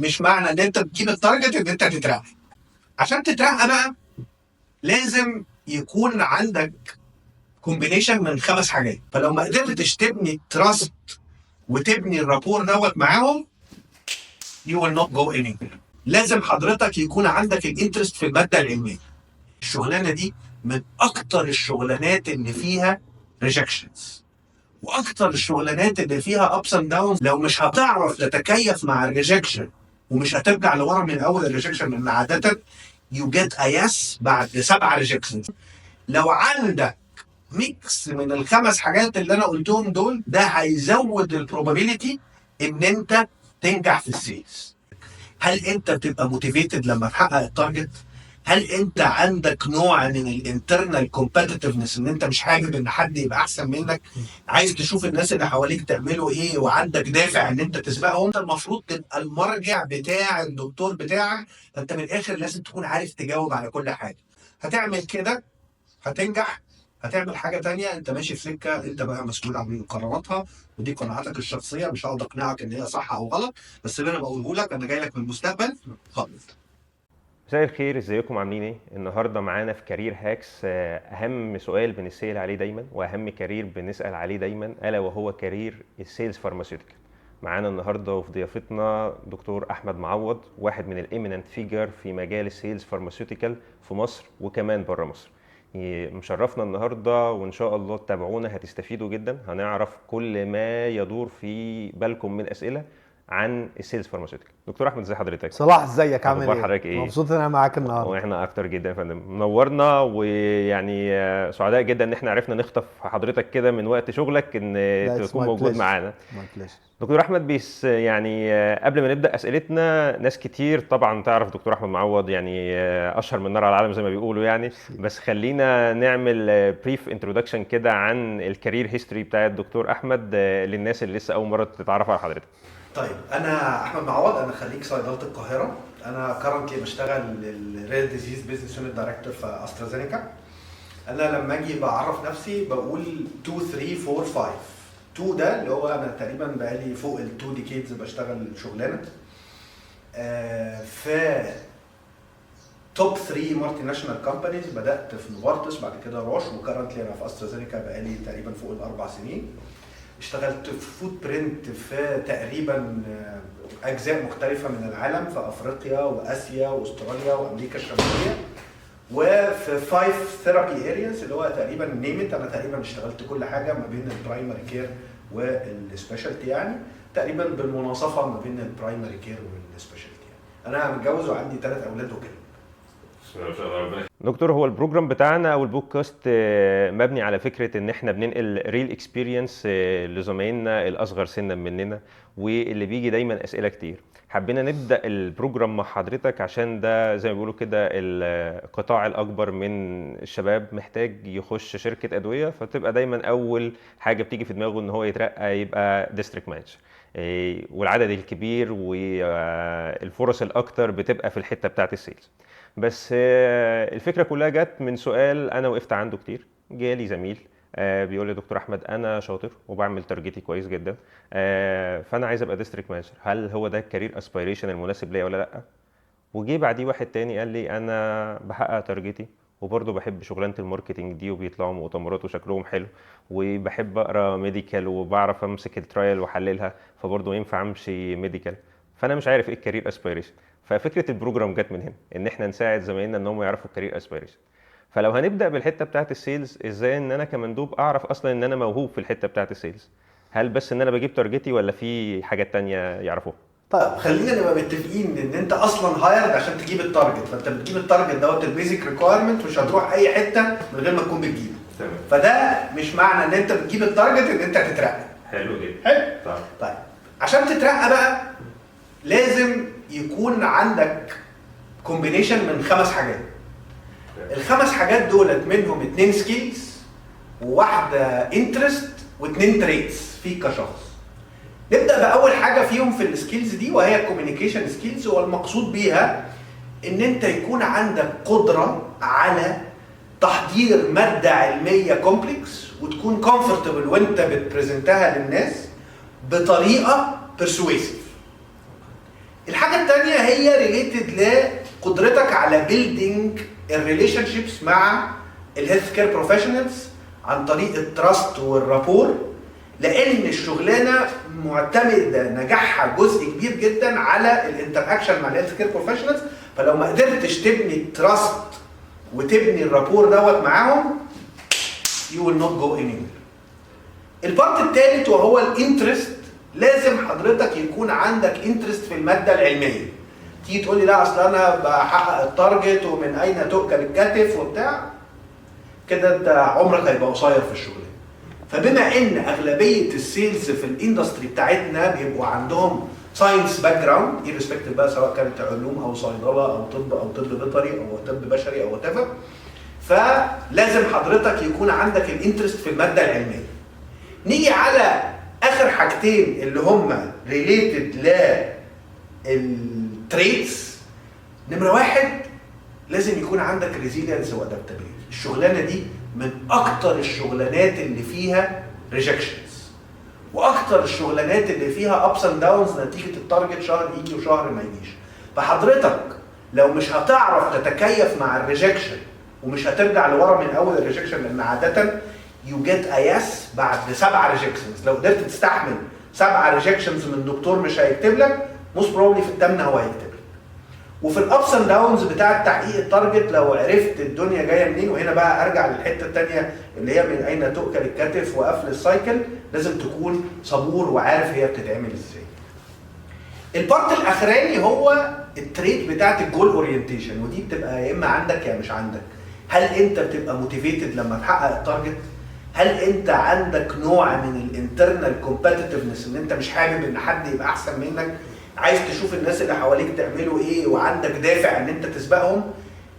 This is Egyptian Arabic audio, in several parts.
مش معنى ان انت تجيب ال target ان انت تترقى. عشان تترقى بقى لازم يكون عندك combination من خمس حاجات. فلو ما قدرتش تبني trust وتبني ال rapport دوت معاهم، you will not go anywhere. لازم حضرتك يكون عندك ال interest في المادة العلميه. الشغلانة دي من اكتر الشغلانات اللي فيها rejections واكتر الشغلانات اللي فيها ups and downs. لو مش هتعرف تتكيف مع ال rejection ومش هترجع لورا من اول ال rejection، لان عادة you get a yes بعد سبع rejections. لو عندك mix من الخمس حاجات اللي انا قلتهم دول، ده هيزود ال probability ان انت تنجح في ال sales. هل انت بتبقى motivated لما تحقق ال target؟ هل انت عندك نوع من ال internal competitiveness، ان انت مش حابب ان حد يبقى احسن منك، عايز تشوف الناس اللي حواليك تعملوا ايه، وعندك دافع ان انت تسبقهم؟ انت المفروض تبقى المرجع بتاع الدكتور بتاعك، فانت من الاخر لازم تكون عارف تجاوب على كل حاجه. هتعمل كده هتنجح، هتعمل حاجة تانية انت ماشي في سكه، انت بقى مسؤول عن قراراتها، ودي قناعاتك الشخصيه، مش هقعد اقنعك ان هي صح او غلط، بس اللي انا بقوله لك، انا جاي لك من المستقبل، غلط. مساء الخير، ازيكم؟ عاملين ايه؟ النهارده معانا في Career Hacks اهم سؤال بنسال عليه دايما واهم career بنسال عليه دايما، الا وهو career ال sales pharmaceutical. معانا النهارده وفي ضيافتنا دكتور احمد معوض، واحد من ال eminent figure في مجال ال sales pharmaceutical في مصر وكمان بره مصر. مشرفنا النهارده، وان شاء الله تتابعونا هتستفيدوا جدا. هنعرف كل ما يدور في بالكم من اسئلة عن ال sales pharmaceutical. دكتور احمد، ازي حضرتك؟ صلاح، ازيك؟ عامل اخبار ايه؟ حضرتك ايه؟ مبسوط ان انا معاك النهارده. واحنا اكتر جدا يا فندم، منورنا، ويعني سعداء جدا ان احنا عرفنا نخطف حضرتك كده من وقت شغلك ان تكون موجود معانا. my pleasure. دكتور احمد، بس يعني قبل ما نبدا اسئلتنا، ناس كتير طبعا تعرف دكتور احمد معوض، يعني اشهر من نار على العالم زي ما بيقولوا يعني، بس خلينا نعمل brief introduction كده عن ال career history بتاع الدكتور احمد للناس اللي لسه اول مرة تتعرف على حضرتك. طيب، انا احمد معوض، انا خريج صيدلة القاهره. انا currently بشتغل ال rare disease business unit director في استرازينيكا. انا لما اجي بعرف نفسي بقول 2 3 4 5. 2 ده اللي هو انا تقريبا بقالي فوق ال 2 decades بشتغل شغلانة في top 3 multinational companies. بدات في نوفارتس، بعد كده روش، و currently انا في استرازينيكا بقالي تقريبا فوق ال 4 سنين. اشتغلت في footprint في تقريبا اجزاء مختلفة من العالم، في افريقيا واسيا واستراليا وامريكا الشماليه، وفي 5 therapy areas اللي هو تقريبا name it، انا تقريبا اشتغلت كل حاجة ما بين ال primary care وال specialty، يعني تقريبا بالمناصفه ما بين ال primary care وال specialty. يعني انا متجوز وعندي ثلاث اولاد وكلب. دكتور، هو ال program بتاعنا او البودكاست مبني على فكرة ان احنا بننقل real experience لزمايلنا الاصغر سنا مننا واللي بيجي دايما اسئلة كتير. حبينا نبدا ال program مع حضرتك عشان ده زي ما بيقولوا كده القطاع الاكبر من الشباب محتاج يخش شركة ادويه، فتبقى دايما اول حاجة بتيجي في دماغه ان هو يترقى يبقى district manager، والعدد الكبير والفرص الاكتر بتبقى في الحتة بتاعت ال sales. بس الفكرة كلها جت من سؤال انا وقفت عنده كتير. جالي زميل بيقول لي: دكتور احمد، انا شاطر وبعمل target ي كويس جدا، فانا عايز ابقى district manager، هل هو ده ال career aspiration المناسب ليا ولا لا؟ وجي بعديه واحد تاني قال لي: انا بحقق target ي وبرضه بحب شغلانة ال marketing دي، وبيطلعوا مؤتمرات وشكلهم حلو، وبحب اقرا medical وبعرف امسك ال trial واحللها، فبرضه ينفع امشي medical، فانا مش عارف ايه ال career aspiration. ففكره ال program جت من هنا، ان احنا نساعد زمايلنا ان هم يعرفوا ال career aspiration. فلو هنبدا بالحتة بتاعت ال sales، ازاي ان انا كمندوب اعرف اصلا ان انا موهوب في الحتة بتاعت ال sales؟ هل بس ان انا بجيب target ي ولا في حاجات تانية يعرفوها؟ طيب، خلينا نبقى متفقين ان انت اصلا hired عشان تجيب ال target، فانت بتجيب ال target دوت ال basic requirement، مش هتروح اي حتة من غير ما تكون بتجيبه. فده مش معنى ان انت بتجيب ال target ان انت هتترقى. حلو جدا. حلو. طيب. طيب، عشان تترقى بقى لازم يكون عندك combination من خمس حاجات. الخمس حاجات دولت منهم اتنين skills وواحدة interest واتنين traits فيك كشخص. نبدا باول حاجة فيهم في ال skills دي، وهي ال communication skills، والمقصود بيها ان انت يكون عندك قدره على تحضير مادة علمية complex وتكون comfortable وانت بت present ها للناس بطريقة persuasive. الحاجة الثانية هي related لقدرتك على building ال relationships مع ال healthcare professionals عن طريق ال trust وال rapport، لان الشغلانة معتمدة نجاحها جزء كبير جدا على ال interaction مع ال healthcare professionals. فلو ما قدرتش تبني ال trust وتبني ال rapport دوت معاهم، you will not go anywhere. ال part الثالث وهو ال interest، لازم حضرتك يكون عندك interest في المادة العلميه. تيجي تقول لي لا اصل انا بحقق ال target ومن اين تؤكل الكتف وبتاع كده، انت عمرك هيبقى قصير في الشغلانه. فبما ان اغلبية ال sales في ال industry بتاعتنا بيبقوا عندهم science background، irrespective بقى سواء كانت علوم او صيدلة او طب او طب بيطري او طب بشري او whatever، فلازم حضرتك يكون عندك ال interest في المادة العلميه. نيجي على اخر حاجتين اللي هم related لل traits. نمره واحد، لازم يكون عندك resilience و adaptability. الشغلانة دي من اكتر الشغلانات اللي فيها rejections واكتر الشغلانات اللي فيها ups and downs نتيجة ال target، شهر يجي وشهر ما يجيش. فحضرتك لو مش هتعرف تتكيف مع ال rejection ومش هترجع لورا من اول ال rejection، لان عادة you get a yes بعد 7 rejections، لو قدرت تستحمل 7 rejections من دكتور مش هيكتب لك، most probably في الثامنة هو هيكتب لك. وفي ال ups and downs بتاع تحقيق ال target، لو عرفت الدنيا جاية منين، وهنا بقى ارجع للحتة الثانية اللي هي من اين تؤكل الكتف وقفل ال cycle، لازم تكون صبور وعارف هي بتتعمل ازاي. ال part الاخراني هو ال trait بتاعت ال goal orientation، ودي بتبقى يا اما عندك يا مش عندك. هل انت بتبقى motivated لما تحقق ال target؟ هل انت عندك نوع من ال internal competitiveness، ان انت مش حابب ان حد يبقى احسن منك، عايز تشوف الناس اللي حواليك تعملوا ايه، وعندك دافع ان انت تسبقهم؟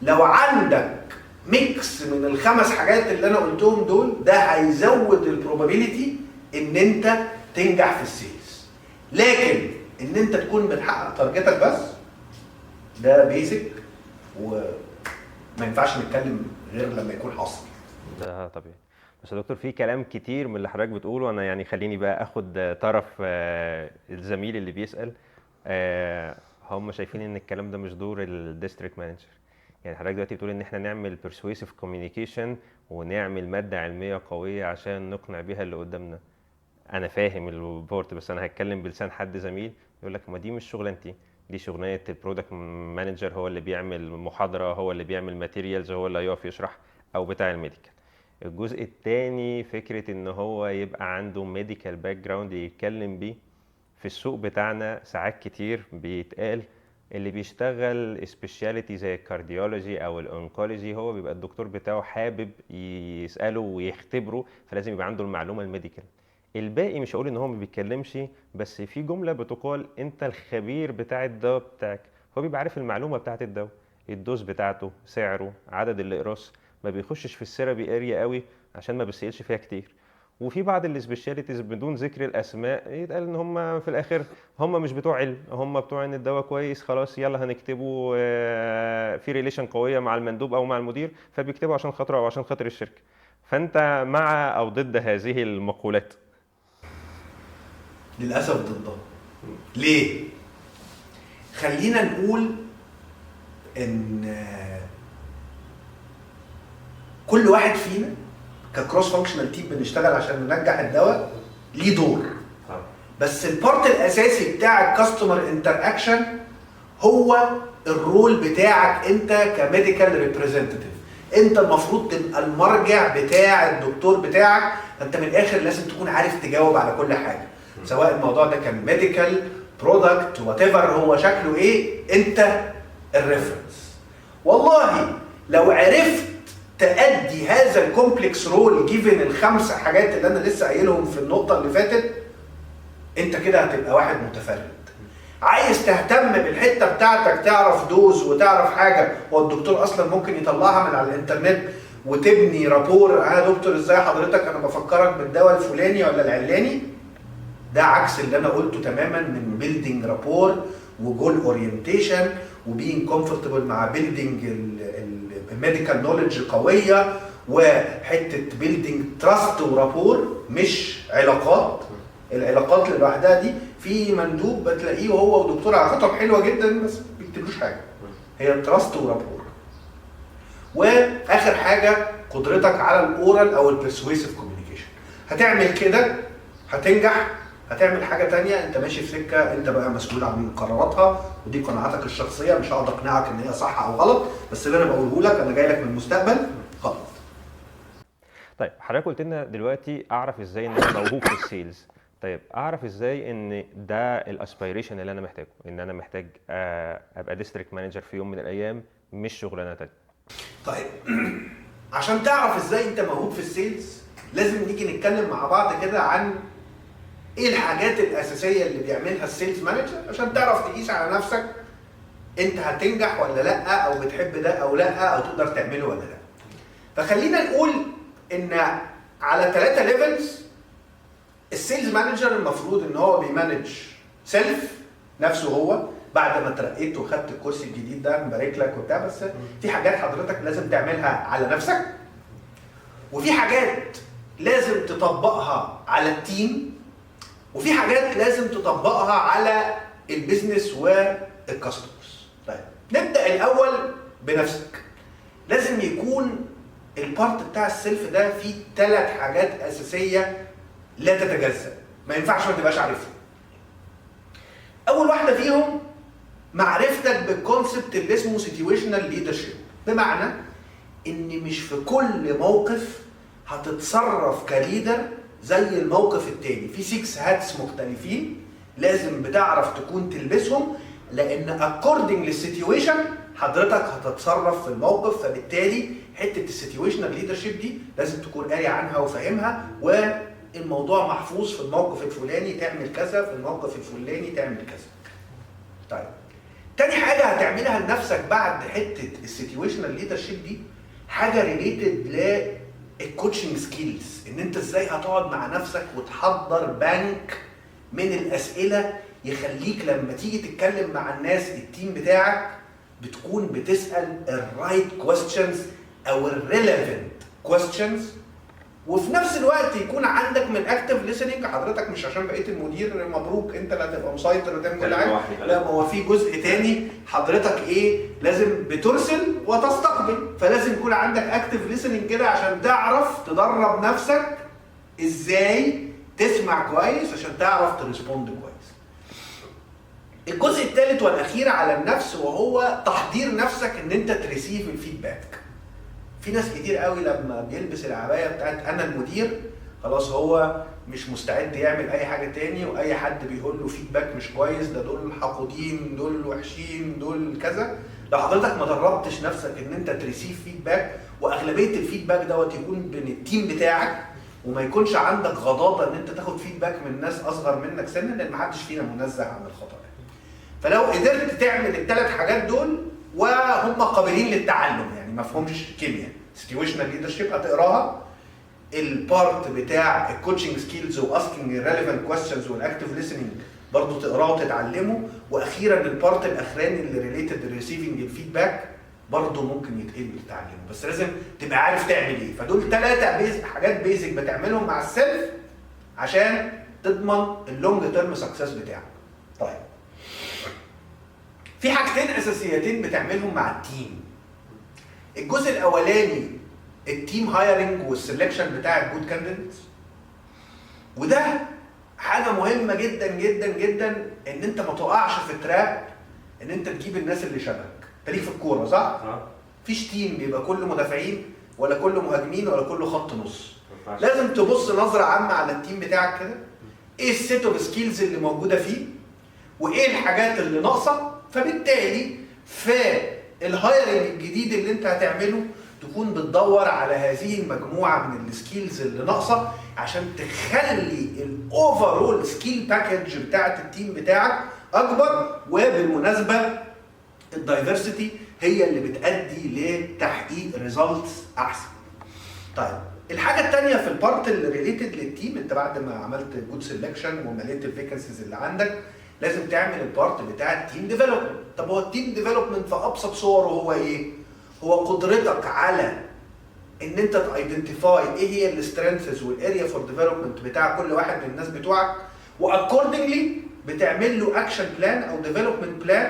لو عندك mix من الخمس حاجات اللي انا قلتهم دول، ده هيزود ال probability ان انت تنجح في ال sales. لكن ان انت تكون بتحقق target ك بس، ده basic وما ينفعش نتكلم غير لما يكون حصل. ده طبيعي. بس يا دكتور، في كلام كتير من اللي حضرتك بتقوله، انا يعني خليني بقى اخد طرف الزميل اللي بيسأل. هم شايفين ان الكلام ده مش دور ال district manager. يعني حضرتك دلوقتي بتقول ان احنا نعمل persuasive communication ونعمل مادة علمية قوية عشان نقنع بيها اللي قدامنا. انا فاهم ال part، بس انا هتكلم بلسان حد زميل يقول لك ما دي مش شغلانتي، دي شغلانة ال product manager، هو اللي بيعمل محاضره، هو اللي بيعمل materials، هو اللي هيقف يشرح، او بتاع ال medical. الجزء الثاني فكرة ان هو يبقى عنده medical background يتكلم بيه. في السوق بتاعنا ساعات كتير بيتقال اللي بيشتغل specialty زي ال cardiology او ال oncology هو بيبقى الدكتور بتاعه حابب يساله ويختبره، فلازم يبقى عنده المعلومة ال medical. الباقي مش هقول ان هو ما بيتكلمش، بس في جملة بتقال انت الخبير بتاع الدواء بتاعك. هو بيبقى عارف المعلومة بتاعت الدواء، ال dose بتاعته، سعره، عدد الاقراص، ما بيخشش في ال therapy area قوي عشان ما بيسألش فيها كتير. وفي بعض ال specialties بدون ذكر الاسماء يتقال ان هم في الاخر هم مش بتوع علم، هم بتوع ان الدواء كويس خلاص يلا هنكتبه، في relation قوية مع المندوب او مع المدير فبيكتبوا عشان خاطره او عشان خاطر الشركه. فانت مع او ضد هذه المقولات؟ للاسف ضدها. ليه؟ خلينا نقول ان كل واحد فينا ك cross functional team بنشتغل عشان ننجح الدواء ليه دور، بس ال part الاساسي بتاع ال customer interaction هو ال role بتاعك انت ك medical representative. انت المفروض تبقى المرجع بتاع الدكتور بتاعك، فانت من الاخر لازم تكون عارف تجاوب على كل حاجه، سواء الموضوع ده كان medical product whatever هو شكله ايه، انت ال reference. والله لو عرفت تأدي هذا ال complex role given الخمس حاجات اللي انا لسه قايلهم في النقطة اللي فاتت، انت كده هتبقى واحد متفرد. عايز تهتم بالحتة بتاعتك، تعرف dose وتعرف حاجة هو الدكتور اصلا ممكن يطلعها من على الانترنت، وتبني rapport، يا دكتور ازاي حضرتك، انا بفكرك بالدواء الفلاني ولا العلاني. ده عكس اللي انا قلته تماما من building rapport و goal orientation و being comfortable مع building ال medical knowledge قويه، وحتة building trust و rapport مش علاقات. العلاقات اللي لوحدها دي في في مندوب بتلاقيه وهو ودكتور علاقتهم حلوة جدا بس ما بيكتبلوش حاجة. هي trust و rapport. واخر حاجة قدرتك على ال oral او ال persuasive communication. هتعمل كده هتنجح، هتعمل حاجة تانية انت ماشي في سكة انت بقى مسؤول عن قراراتها، ودي قناعاتك الشخصية، مش هقعد اقنعك ان هي صح او غلط، بس اللي انا بقوله لك انا جاي لك من المستقبل غلط. طيب حضرتك قلت لنا دلوقتي اعرف ازاي ان انا موهوب في ال sales. طيب اعرف ازاي ان ده ال aspiration اللي انا محتاجه، ان انا محتاج ابقى district manager في يوم من الايام، مش شغلانة تانية؟ طيب عشان تعرف ازاي انت موهوب في ال sales لازم نيجي نتكلم مع بعض كده عن ايه الحاجات الاساسية اللي بيعملها ال sales manager عشان تعرف تقيس على نفسك انت هتنجح ولا لا، او بتحب ده او لا، او تقدر تعمله ولا لا. فخلينا نقول ان على 3 levels ال sales manager المفروض ان هو بي manage self نفسه هو، بعد ما ترقيت وخدت الكرسي الجديد ده مبارك لك وبتاع، بس في حاجات حضرتك لازم تعملها على نفسك، وفي حاجات لازم تطبقها على ال team، وفي حاجات لازم تطبقها على ال business وال customers. طيب نبدا الاول بنفسك. لازم يكون ال part بتاع ال self ده فيه 3 حاجات اساسية لا تتجزأ، ما ينفعش ما تبقاش عارفها. اول واحدة فيهم معرفتك بال concept اللي اسمه situational leadership، بمعنى ان مش في كل موقف هتتصرف ك leader زي الموقف التاني. في 6 hats مختلفين لازم بتعرف تكون تلبسهم، لان according لل situation حضرتك هتتصرف في الموقف. فبالتالي حتة ال situational leadership دي لازم تكون قاري عنها وفاهمها، والموضوع محفوظ في الموقف الفلاني تعمل كذا، في الموقف الفلاني تعمل كذا. طيب تاني حاجة هتعملها لنفسك بعد حتة ال situational leadership دي حاجة related لل coaching skills، ان انت ازاي هتقعد مع نفسك وتحضر بنك من الاسئلة يخليك لما تيجي تتكلم مع الناس ال team بتاعك بتكون بتسال ال right questions او ال relevant questions، وفي نفس الوقت يكون عندك من active listening. حضرتك مش عشان بقيت المدير مبروك انت اللي هتبقى مسيطر وتعمل كل حاجة، لا، ما هو في جزء تاني حضرتك ايه لازم بترسل وتستقبل، فلازم يكون عندك active listening كده عشان تعرف تدرب نفسك ازاي تسمع كويس عشان تعرف ت respond كويس. الجزء الثالث والاخير على النفس وهو تحضير نفسك ان انت ت receive ال feedback. في ناس كتير قوي لما بيلبس العباية بتاعت انا المدير خلاص هو مش مستعد يعمل اي حاجة تاني، واي حد بيقول له feedback مش كويس ده دول حقودين، دول وحشين، دول كذا. لو حضرتك ما دربتش نفسك ان انت ت receive feedback، واغلبيه ال feedback دوت يكون من ال team بتاعك، وما يكونش عندك غضاضه ان انت تاخد feedback من ناس اصغر منك سنا، لان محدش فينا منزه عن الخطا. فلو قدرت تعمل الثلاث حاجات دول وهم قابلين للتعلم، يعني ما فيهمش كيمياء، situational leadership هتقراها، ال part بتاع ال coaching skills و asking relevant questions وال active listening برضه تقراه وتتعلمه، واخيرا ال part الاخراني اللي related receiving ال feedback برضه ممكن يتقري وتتعلمه، بس لازم تبقى عارف تعمل ايه. فدول 3 basic حاجات basic بتعملهم مع ال self عشان تضمن ال long term success بتاعك. طيب في حاجتين اساسيتين بتعملهم مع ال team. الجزء الاولاني ال team hiring وال selection بتاع ال good candidates، وده حاجة مهمة جدا جدا جدا ان انت ما تقعش في trap ان انت تجيب الناس اللي شبهك. انت ليك في الكورة صح؟ مفيش team بيبقى كله مدافعين ولا كله مهاجمين ولا كله خط نص. لازم تبص نظره عامة على ال team بتاعك كده، ايه ال set of skills اللي موجودة فيه وايه الحاجات اللي ناقصه، فبالتالي في ال hiring الجديد اللي انت هتعمله تكون بتدور على هذه المجموعة من ال skills اللي ناقصه عشان تخلي ال overall skill package بتاعت ال team بتاعك اكبر. وبالمناسبة ال diversity هي اللي بتؤدي لتحقيق results احسن. طيب الحاجة الثانية في ال part اللي related لل team، انت بعد ما عملت good selection ومليت ال vacancies اللي عندك لازم تعمل ال part بتاع ال team development. طب هو ال team development في ابسط صوره هو ايه؟ هو قدرتك على ان انت ت identify ايه هي ال strengths وال area for development بتاع كل واحد من الناس بتوعك، و accordingly بتعمل له action plan او development plan،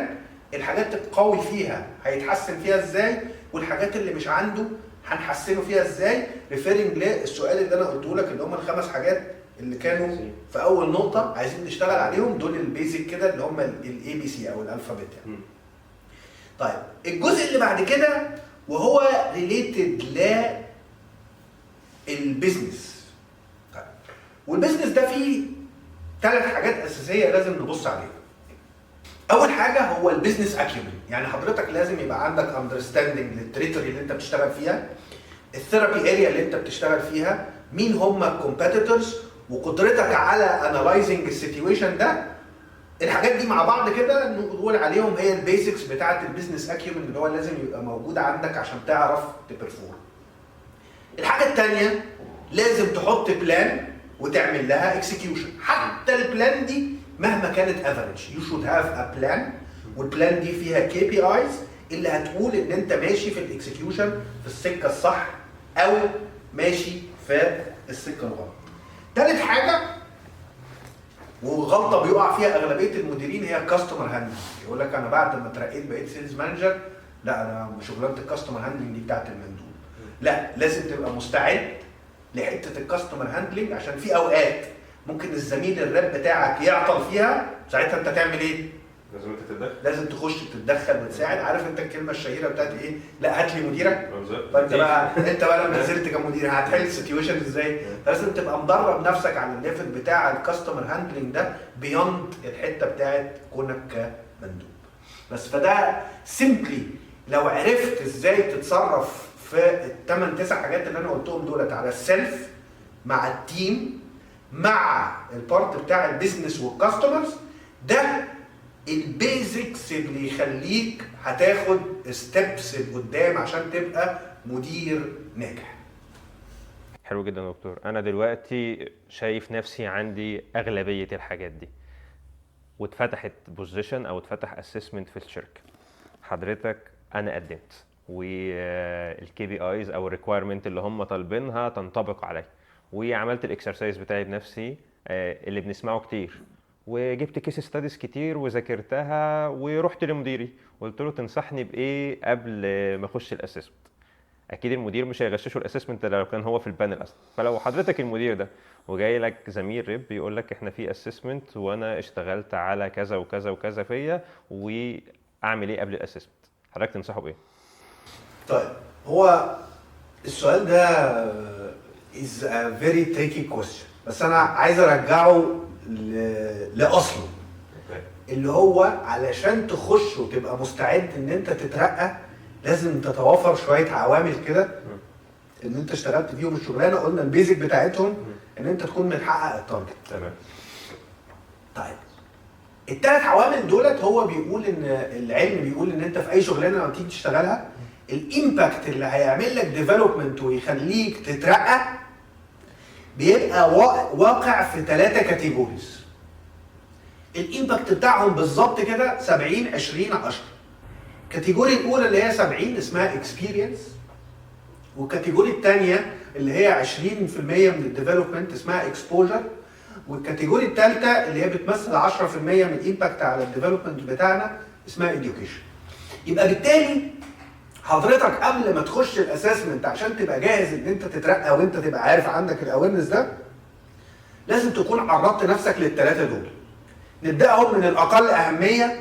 الحاجات القوي فيها هيتحسن فيها ازاي، والحاجات اللي مش عنده هنحسنه فيها ازاي، referring للسؤال اللي انا قلته لك اللي هم الخمس حاجات اللي كانوا في اول نقطة عايزين نشتغل عليهم، دول ال basic كده اللي هم ال ABC او ال alphabet يعني. طيب الجزء اللي بعد كده وهو related لل business. طيب وال business ده فيه ثلاث حاجات اساسية لازم نبص عليهم. اول حاجة هو ال business acumen، يعني حضرتك لازم يبقى عندك understanding لل territory اللي انت بتشتغل فيها، ال therapy area اللي انت بتشتغل فيها، مين هم ال competitors، وقدرتك على analyzing ال situation ده. الحاجات دي مع بعض كده نقول عليهم هي ال basics بتاعه ال business acumen اللي هو لازم يبقى موجود عندك عشان تعرف ت perform. الحاجة الثانية لازم تحط plan وتعمل لها execution، حتى ال plan دي مهما كانت average you should have a plan، وال plan دي فيها KPIs اللي هتقول ان انت ماشي في ال execution في السكة الصح او ماشي في السكة الغلط. تالت حاجة وغلطه بيقع فيها اغلبية المديرين هي ال customer handling. يقول لك انا بعد ما اترقيت بقيت sales manager، لا انا شغلانة ال customer handling دي بتاعت المندوب. لا، لازم تبقى مستعد لحته ال customer handling، عشان في اوقات ممكن الزميل ال rep بتاعك يعطل فيها، ساعتها انت تعمل ايه؟ لازم انت تتدخل، لازم تخش تتدخل وتساعد. عارف انت الكلمة الشهيرة بتاعت ايه؟ لا هات لي مديرك. فانت بقى انت بقى لما نزلت كمدير هتحل ال situation ازاي؟ فلازم تبقى مدرب نفسك على ال level بتاع ال customer handling ده beyond الحتة بتاعت كونك كمندوب بس. فده simply لو عرفت ازاي تتصرف في الثمان تسع حاجات اللي انا قلتهم دولت على ال self مع ال team مع ال part بتاع ال business وال customers، ده ال basics اللي يخليك هتاخد steps لقدام عشان تبقى مدير ناجح. حلو جدا يا دكتور. انا دلوقتي شايف نفسي عندي اغلبية الحاجات دي، واتفتحت position او اتفتح assessment في الشركة، حضرتك انا قدمت وال KPIs او ال requirement اللي هم طالبينها تنطبق عليا، وعملت ال exercise بتاعي بنفسي اللي بنسمعه كتير، وجبت case studies كتير وذاكرتها، ورحت لمديري وقلت له تنصحني بايه قبل ما اخش ال assessment؟ اكيد المدير مش هيغششه ال assessment لو كان هو في ال panel اصلا. فلو حضرتك المدير ده وجاي لك زميل rep بيقول لك احنا في assessment وانا اشتغلت على كذا وكذا وكذا فيا، واعمل ايه قبل ال assessment؟ حضرتك تنصحه بايه؟ طيب هو السؤال ده is a very tricky question، بس انا عايز ارجعه لاصله اللي هو علشان تخش وتبقى مستعد ان انت تترقى لازم تتوافر شوية عوامل كده ان انت اشتغلت فيهم الشغلانة، قلنا ال basic بتاعتهم ان انت تكون محقق ال target. طيب الثلاث عوامل دولت هو بيقول ان العلم بيقول ان انت في اي شغلانة لما تيجي تشتغلها ال impact اللي هيعمل لك development ويخليك تترقى بيبقى واقع في ثلاثة categories. ال impact بتاعهم بالظبط كده 70 20 10. ال category الاولى اللي هي 70 اسمها experience، وال category الثانية اللي هي 20% من ال development اسمها exposure، وال category الثالثة اللي هي بتمثل 10% من ال impact على ال development بتاعنا اسمها education. يبقى بالتالي حضرتك قبل ما تخش ال assessment عشان تبقى جاهز ان انت تترقى وانت تبقى عارف عندك ال awareness ده، لازم تكون عرضت نفسك للثلاثه دول. نبداهم من الاقل اهمية،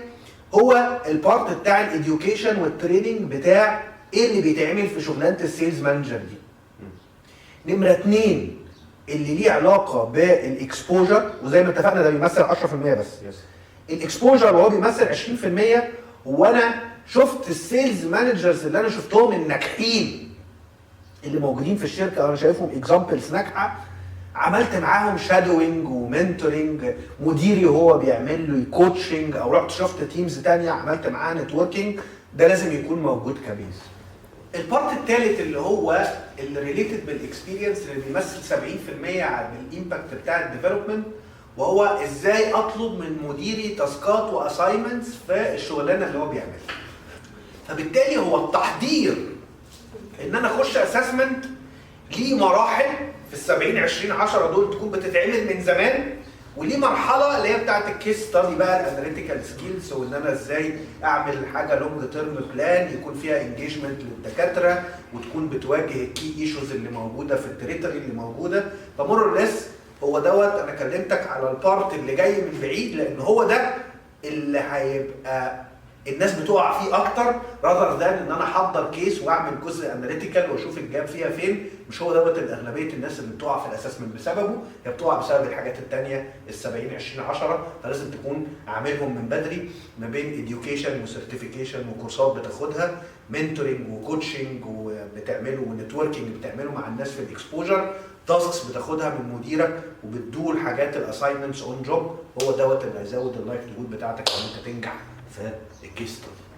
هو ال part بتاع ال education وال training بتاع ايه اللي بيتعمل في شغلانة ال sales manager دي. نمره 2 اللي ليه علاقة بال exposure، وزي ما اتفقنا ده بيمثل 10% بس. ال exposure وهو بيمثل 20%، وانا شفت ال sales managers اللي انا شفتهم الناجحين اللي موجودين في الشركة وانا شايفهم examples ناجحة، عملت معاهم shadowing و mentoring، مديري هو بيعمل له coaching، او رحت شفت teams تانية عملت معاها networking. ده لازم يكون موجود ك base. ال part الثالث اللي هو اللي related بال experience اللي بيمثل 70% على ال impact بتاع ال development، وهو ازاي اطلب من مديري task ات و assignments في الشغلانة اللي هو بيعملها. فبالتالي هو التحضير ان انا اخش assessment ليه مراحل في ال 70 20 10 دول تكون بتتعمل من زمان، وليه مرحلة اللي هي بتاعت ال case study بقى، ال analytical skills، وان انا ازاي اعمل حاجة long term plan يكون فيها engagement للدكاتره، وتكون بتواجه ال key issues اللي موجودة في ال territory اللي موجوده. ف more or less هو دوت. انا كلمتك على ال part اللي جاي من بعيد لان هو ده اللي هيبقى الناس بتقع فيه اكتر، rather than ان انا احضر case واعمل جزء analytical واشوف ال gap فيها فين. مش هو دوت اللي اغلبية الناس اللي بتقع في ال assessment بسببه، هي بتقع بسبب الحاجات الثانية ال 70 20 10. فلازم تكون عاملهم من بدري، ما بين education و certification وكورسات بتاخدها، mentoring و coaching وبتعمله، و networking بتعمله مع الناس في ال exposure، tasks بتاخدها من مديرك وبتدور حاجات ال assignments on job. هو دوت اللي هيزود ال likelihood بتاعتك ان انت تنجح في ال case study.